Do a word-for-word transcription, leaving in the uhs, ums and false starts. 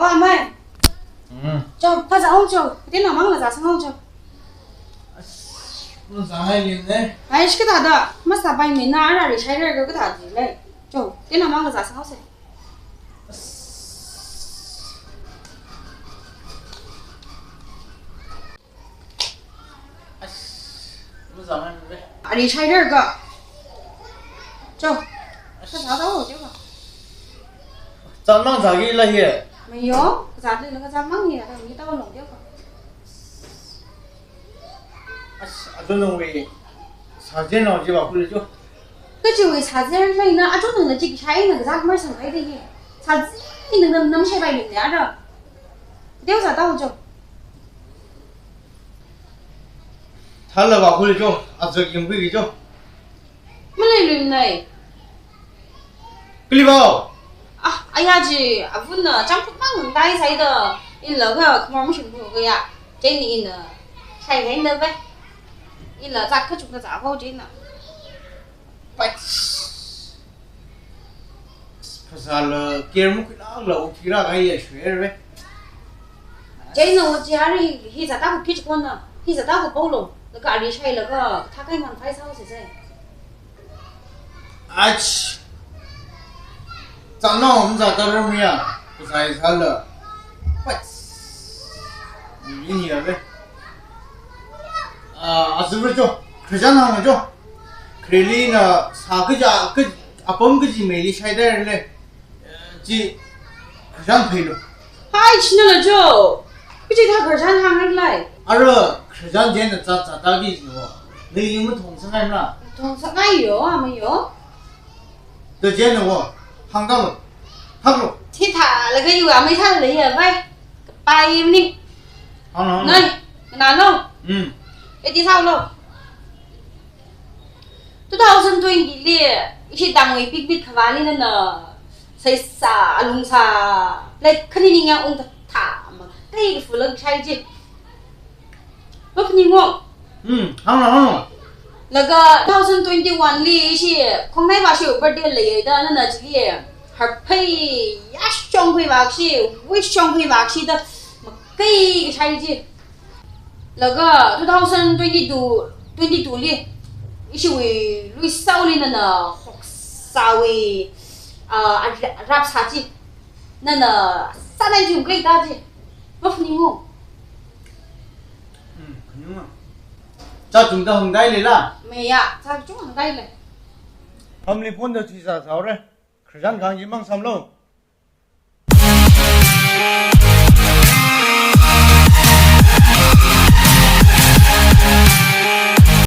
Amei. Hmm. Cho, phazā haocho. Tena mang la zāsang haocho. As, nu zāngai lim ne. Ai, shi kathāda, masāpaimana, ara rishai rerga kathāda lei. Cho, tena mang la zāsang haose. As. As, nu zāngai lim ne. Ari shai rerga. Cho. As. Kazā tao, cho ka. Zāmang zāki la hi. Mayo, kazā tao la kazāmang hi, ara mi tao long cho ka. As, aja nungwui sāzan nao chi vākhuilu cho. Kachiwui sāzan leina, aja nungna chi kishaina kazā khamar sangkahai da hi. Sāzan ningna namshaipai lim ne ara. Teo zā tao cho. Thala vākhuilu cho, aja yangkhuiki cho. Maleilui nai. Kali vao? Ah, aya chi, avana changphut mang tai sai da, ila kha khamar mashun bu kaya. Chieina ina, shai kaina bai. Ila zat kachungkha zā hao chieina. Pai. Phazāla, care makhuilākla, okthui rākahai ya shwe re. Chieina ot chi ari, hi zāda kapi chikona, hi zāda kapolo, laga ari shailaga, thākai man phai sao se se. Ach. Chānao hum zāda ramya, kazai sāla. Pai. Yini ya re. Ah, azur cho, Christian hang cho. Khreli na sā kaja, ka, apam kaji meili shaida le. Chi Christian pheilu. Hai, china la cho. Kaji thā Christian hang lai. Ara Christian jen na cha cha ta ki no. Ni ni mu thong sangai na. Thong sangai yo, ama yo. To jen no. Hang ta lo. Hak lo. Thithālaga yu amei thāla ya bai. Pai ni. Hang lo. Nai, na lo. Hmm. Eti sao lo. Two thousand twenty li, ishi tangwui pikpik khavāli nana, saisa, alungsa, like, khani ningyāng ung ta thā, ma, kai ka fulang shai chi. Maphaning wo. Hmm, hang lo, hang lo. Laga two thousand twenty-one li ishi, khongnai vāshi birthday leiya da, nana chili, harphei, ya shongphei vāshi, wish shongphei vāshi da, ma, kai ka shai chi. Laga two thousand twenty-two, twenty-two li, ishiwui lui saoli nana hoksāwui, ah, a, rap sā chi. Nana sānai thum klei ta chi. Maphaning wo. Hmm, phaning wo. Cha chung ta hung dai le la. Maya, cha chung hung dai le. Family phone da chi sa sa re. Christian kang chi mang sam lo.